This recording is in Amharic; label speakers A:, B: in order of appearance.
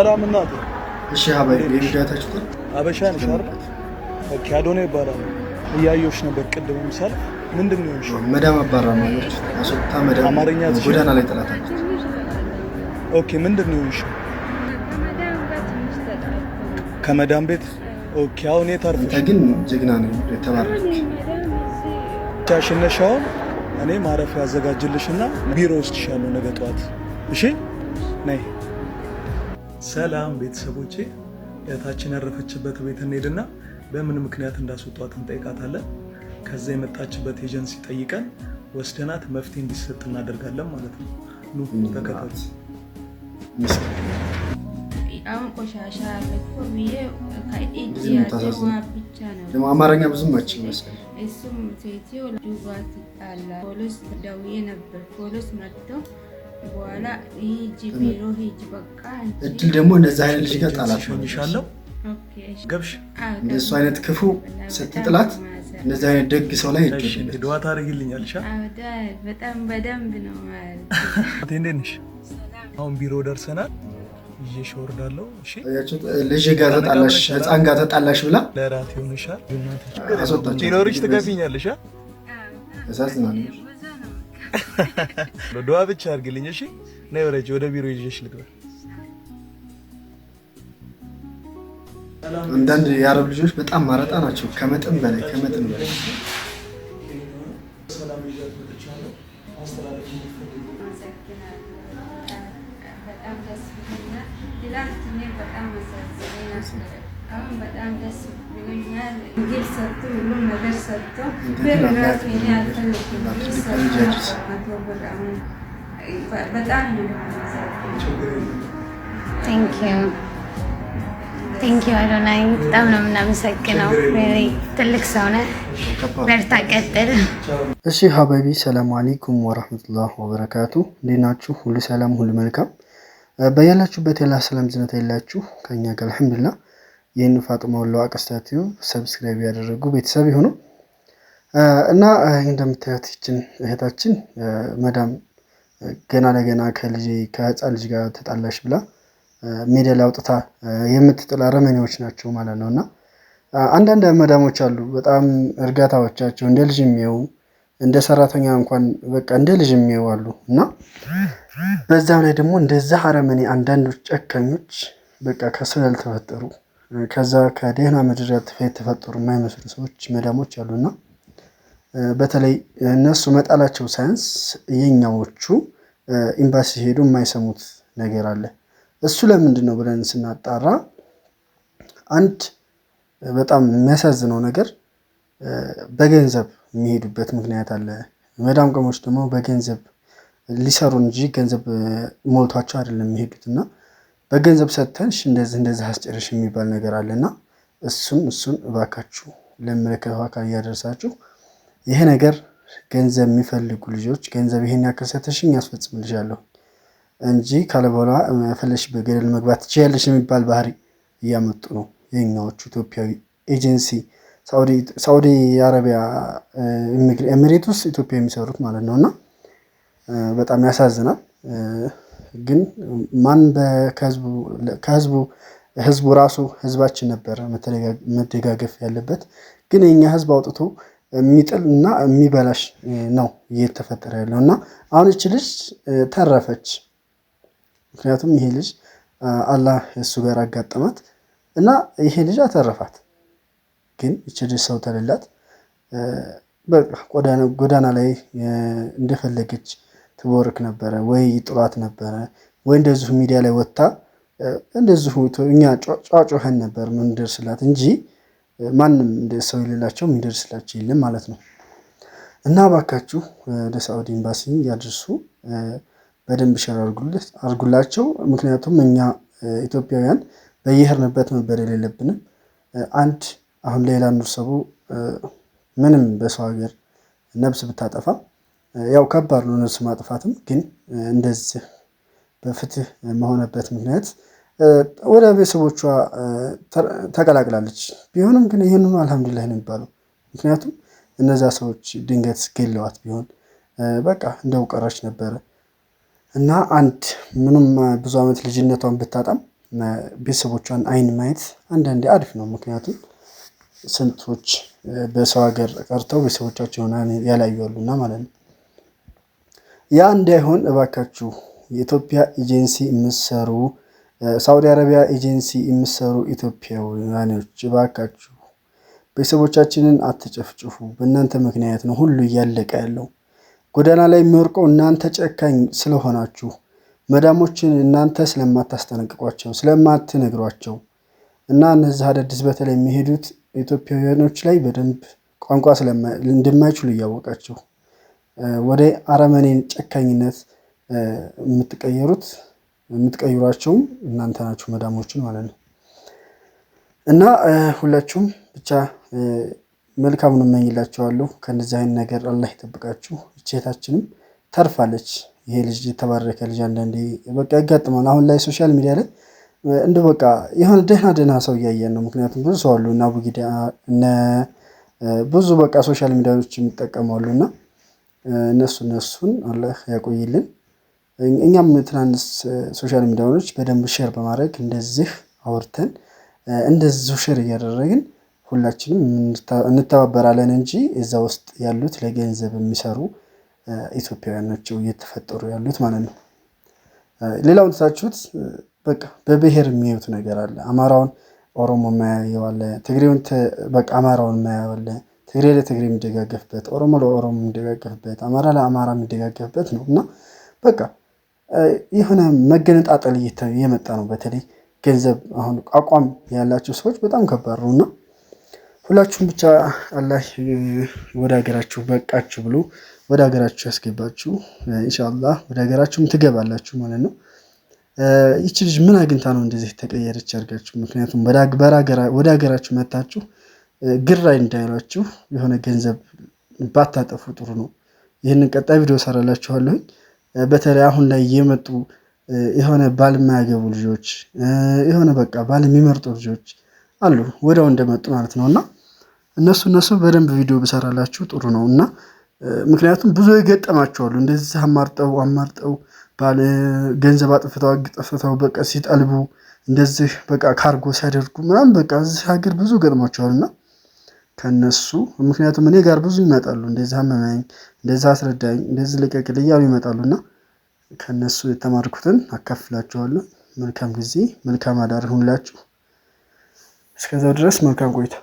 A: ሰላም እናቴ።
B: እሺ ሀባይ፣ ቪዲዮ አይታችሁታል?
A: አበሻ ነሽ አይደል? Okay፣ አዶኔ ይባላል። እያየሁሽ ነበር ቅድምም ሰልፍ። ምንድን ነው የሆንሽው?
B: መዳም አባራ ነው ያለችው። አስወጥታ መዳም
A: አማርኛ ትችያለሽ?
B: ጎዳና ላይ ጥላታለች።
A: Okay፣ ምንድን ነው የሆንሽው? ከመዳም ቤት። Okay፣ አሁን የት
B: አንተ
A: አርፈሽ?
B: ግን ጀግና ነው፣ የተባረክ።
A: ብቻሽን ነሽ አሁን? እኔ ማረፊያ አዘጋጅልሽና ቢሮ ወስድሻለሁ ነገ ጠዋት። እሺ፣ ነይ። ሰላም ቤተሰቦቼ፣ እህታችን ያረፈችበት ቤት እንሄድና በምን ምክንያት እንዳስወጧት እንጠይቃታለን። ከዛ የመጣችበት ኤጀንሲ ጠይቀን ወስደናት መፍትሄ እንዲሰጥ እናደርጋለን ማለት ነው። ኑ ተከተሉ።
B: ምስኪን።
C: አሁን ቆሻሻ አለ እኮ ብዬ ከእጅ
B: እንደዚህ ነው
C: ያለ
B: የምታሳዝነው።
C: ውሃ ብቻ ነው።
B: ደግሞ አማርኛ ብዙም አይችልም መሰለኝ።
C: እሱም ሴትዮ ልጁ ጋር ትጣላ። ፖሊስ ደውዬ ነበር። ፖሊስ መጥቶ በኋላ ሂጂ ቢሮ ሂጂ በቃ አንቺ።
B: እድል ደግሞ እንደዚህ አይነት ልጅ ጋር ጣላት ማለት ነው።
A: ሸኝሻለሁ።
C: Okay፣ እሺ።
A: ገብሽ?
C: አዎ፣
B: እንደሱ አይነት ክፉ
C: በጣም
B: ስትጥላት
C: ማዘር።
B: እንደዚህ አይነት ደግ ሰው ላይ
A: እሺ፣
B: እድል
A: ዱዓ ታደርጊልኛለሽ? አ?
C: አዎ፣ በጣም በደንብ ነው ማለት።
A: እንዴት ነሽ? አሁን ቢሮ ደርሰናል። ይዤሽ እወርዳለሁ። እሺ።
B: አያችሁት? ልጅ ጋር ተጣላሽ፣ ህፃን ጋር ተጣላሽ ብላ
A: ለራት ይሆንሻል።
B: አስወጣቸው።
A: ሲኖርሽ ትከፊኛለሽ። አ?
B: ያሳዝናል።
C: ብዙ ነው።
A: ዱዓ ብቻ አድርግልኝ። እሺ፣ ነይ ወረጅ፣ ወደ ቢሮ ይዤሽ ልግባ።
B: አንዳንድ የአረብ ልጆች በጣም ማረጣ ናቸው፣ ከመጠን በላይ፣ ከመጠን በላይ።
A: ሰላም ይዣት መጥቻለሁ። ማስተላለፍ የምትፈልጊው?
C: አመሰግናለሁ። በጣም ደስ ብሎኛል። ትላንት እኔ በጣም አሳዝነኝ ነበረ። አሁን በጣም ደስ ብሎኛል። ምግብ ሰጥቶ፣ ሁሉም ነገር ሰጥቶ፣ ብር ራሱ እኔ አልፈልግም። ብር ሰጥቶ ነበር፣ 100 ብር። አሁን በጣም ነው የማመሰግነው።
A: ችግር የለም።
D: Thank you, thank you አዶናይ፣ በጣም ነው የምናመሰግነው። Really ትልቅ ሰው ነህ።
B: ከባድ።
D: በርታ፣ ቀጥል።
B: እሺ ሀባይቢ፣ ሰላሙ አለይኩም ወራህመቱላህ ወበረካቱ። እንዴት ናችሁ? ሁሉ ሰላም፣ ሁሉ መልካም። በያላችሁበት የአላህ ሰላም እዝነት አይለያችሁ። ከኛ ጋር አልሐምዱሊላህ። ይህን ፋጡማ ወሎ አቀስታ ቲዩብ subscribe ያደረጉ ቤተሰብ ይሁኑ እና እንደምታዩት ይችን እህታችን መዳም ገና ለገና ከልጄ ከህፃን ልጅ ጋር ተጣላሽ ብላ ሜዳ ላይ አውጥታ የምትጥል አረመኔዎች ናቸው ማለት ነው። እና አንዳንድ መዳሞች አሉ፣ በጣም እርጋታዎቻቸው እንደ ልጅ የሚያዩ፣ እንደ ሰራተኛ እንኳን በቃ እንደ ልጅ የሚያዩ አሉ። እና በዛም ላይ ደግሞ እንደዛ አረመኔ አንዳንዶች ጨካኞች፣ በቃ ከሰው ያልተፈጠሩ፣ ከዛ ከደህና ምድር የተፈጠሩ የማይመስሉ ሰዎች መዳሞች አሉና በተለይ እነሱ መጣላቸው ሳያንስ የኛዎቹ ኤምባሲ ሲሄዱ የማይሰሙት ነገር አለ። እሱ ለምንድን ነው ብለን ስናጣራ አንድ በጣም የሚያሳዝነው ነገር በገንዘብ የሚሄዱበት ምክንያት አለ። መዳም ቅመሞች ደግሞ በገንዘብ ሊሰሩ እንጂ ገንዘብ ሞልቷቸው አይደለም የሚሄዱት። እና በገንዘብ ሰጥተንሽ እንደዚህ እንደዚህ አስጨርሽ የሚባል ነገር አለ። እና እሱን እባካችሁ ለሚመለከተው አካል እያደረሳችሁ ይሄ ነገር ገንዘብ የሚፈልጉ ልጆች ገንዘብ ይሄን ያክል ሰተሽኝ ያስፈጽምልሻለሁ እንጂ ካለበኋላ ፈለሽበት ገደል መግባት ትችያለሽ የሚባል ባህሪ እያመጡ ነው የኛዎቹ ኢትዮጵያዊ ኤጀንሲ፣ ሳዑዲ አረቢያ ኤሚሬት ውስጥ ኢትዮጵያ የሚሰሩት ማለት ነው። እና በጣም ያሳዝናል። ግን ማን ከህዝቡ ህዝቡ ራሱ ህዝባችን ነበረ መደጋገፍ ያለበት። ግን የኛ ህዝብ አውጥቶ የሚጥል እና የሚበላሽ ነው እየተፈጠረ ያለው። እና አሁን ይቺ ልጅ ተረፈች። ምክንያቱም ይሄ ልጅ አላህ እሱ ጋር አጋጠማት እና ይሄ ልጅ አተረፋት። ግን ይቺ ልጅ ሰው ተሌላት በቃ ጎዳና ላይ እንደፈለገች ትቦርክ ነበረ፣ ወይ ጥሏት ነበረ፣ ወይ እንደዚሁ ሚዲያ ላይ ወጥታ እንደዚሁ እኛ ጯጮኸን ነበር ምንደርስላት እንጂ ማንም ሰው የሌላቸው የሚደርስላቸው የለም ማለት ነው። እና እባካችሁ ወደ ሳዑዲ ኤምባሲ ያድርሱ፣ በደንብ share አድርጉላቸው። ምክንያቱም እኛ ኢትዮጵያውያን በየሄድንበት መበደል የለብንም። አንድ አሁን ሌላ ኑር ሰቡ ምንም በሰው ሀገር ነብስ ብታጠፋ ያው ከባድ ነው ነብስ ማጥፋትም፣ ግን እንደዚህ በፍትህ መሆነበት ምክንያት ወደ ቤተሰቦቿ ተቀላቅላለች። ቢሆንም ግን ይህንኑ አልሐምዱሊላህ ነው የሚባለው። ምክንያቱም እነዛ ሰዎች ድንገት ገለዋት ቢሆን በቃ እንደው ቀረች ነበረ። እና አንድ ምንም ብዙ ዓመት ልጅነቷን ብታጣም ቤተሰቦቿን አይን ማየት አንዳንዴ አሪፍ ነው። ምክንያቱም ስንቶች በሰው ሀገር ቀርተው ቤተሰቦቻቸውን ያላዩ አሉና ማለት ነው። ያ እንዳይሆን እባካችሁ የኢትዮጵያ ኤጀንሲ የምትሰሩ፣ ሳውዲ አረቢያ ኤጀንሲ የምትሰሩ ኢትዮጵያውያኖች፣ እባካችሁ ቤተሰቦቻችንን አትጨፍጭፉ። በእናንተ ምክንያት ነው ሁሉ እያለቀ ያለው። ጎዳና ላይ የሚወርቀው እናንተ ጨካኝ ስለሆናችሁ፣ መዳሞችን እናንተ ስለማታስጠነቅቋቸው፣ ስለማትነግሯቸው እና እነዚህ አዳዲስ በተለይ የሚሄዱት ኢትዮጵያውያኖች ላይ በደንብ ቋንቋ እንደማይችሉ እያወቃችሁ ወደ አረመኔን ጨካኝነት የምትቀየሩት፣ የምትቀይሯቸውም እናንተ ናችሁ፣ መዳሞችን ማለት ነው። እና ሁላችሁም ብቻ መልካሙን እመኝላችኋለሁ። ከእንደዚህ አይነት ነገር አላህ ይጠብቃችሁ። እህታችንም ተርፋለች። ይሄ ልጅ የተባረከ ልጅ አንዳንዴ በቃ ያጋጥማል። አሁን ላይ social media ላይ እንደ በቃ የሆነ ደህና ደህና ሰው እያየን ነው። ምክንያቱም ብዙ ሰው አሉ፣ እና አቡጊዳ እነ ብዙ በቃ social media ዎች የሚጠቀሙ አሉ፣ እና እነሱን አላህ ያቆይልን። እኛም ትናንሽ social media ዎች በደንብ share በማድረግ፣ እንደዚህ አውርተን፣ እንደዚሁ share እያደረግን ሁላችንም እንተባበራለን እንጂ እዛ ውስጥ ያሉት ለገንዘብ የሚሰሩ ኢትዮጵያውያን ናቸው እየተፈጠሩ ያሉት ማለት ነው። ሌላውን ትታችሁት በቃ በብሔር የሚያዩት ነገር አለ። አማራውን ኦሮሞ የማያየው አለ። ትግሬውን በቃ አማራውን የማያየው አለ። ትግሬ ለትግሬ የሚደጋገፍበት፣ ኦሮሞ ለኦሮሞ የሚደጋገፍበት፣ አማራ ለአማራ የሚደጋገፍበት ነው እና በቃ የሆነ መገነጣጠል እየመጣ ነው። በተለይ ገንዘብ አሁን አቋም ያላቸው ሰዎች በጣም ከባድ ነው። እና ሁላችሁም ብቻ አላህ ወደ ሀገራችሁ በቃችሁ ብሎ ወደ ሀገራችሁ ያስገባችሁ። ኢንሻአላህ ወደ ሀገራችሁም ትገባላችሁ ማለት ነው። ይቺ ልጅ ምን አግኝታ ነው እንደዚህ የተቀየረች ያድርጋችሁ? ምክንያቱም ወደ ሀገራችሁ መታችሁ ግራ እንዳይሏችሁ የሆነ ገንዘብ ባታጠፉ ጥሩ ነው። ይህንን ቀጣይ ቪዲዮ ሰራላችኋለሁኝ። በተለይ አሁን ላይ የመጡ የሆነ ባል የማያገቡ ልጆች፣ የሆነ በቃ ባል የሚመርጡ ልጆች አሉ፣ ወዲያው እንደመጡ ማለት ነው። እና እነሱ በደንብ ቪዲዮ ብሰራላችሁ ጥሩ ነው። እና ምክንያቱም ብዙ የገጠማቸው አሉ፣ እንደዚህ አማርጠው አማርጠው ባል ገንዘብ አጥፍተው አጥፍተው በቃ ሲጠልቡ፣ እንደዚህ በቃ ካርጎ ሲያደርጉ ምናምን በቃ እዚህ ሀገር ብዙ ገጥሟቸዋል። እና ከነሱ ምክንያቱም እኔ ጋር ብዙ ይመጣሉ፣ እንደዚህ አመመኝ፣ እንደዚህ አስረዳኝ፣ እንደዚህ ልቀቅልኝ እያሉ ይመጣሉ። እና ከነሱ የተማርኩትን አካፍላችኋለሁ። መልካም ጊዜ፣ መልካም አዳር ይሁንላችሁ። እስከዛው ድረስ መልካም ቆይታ።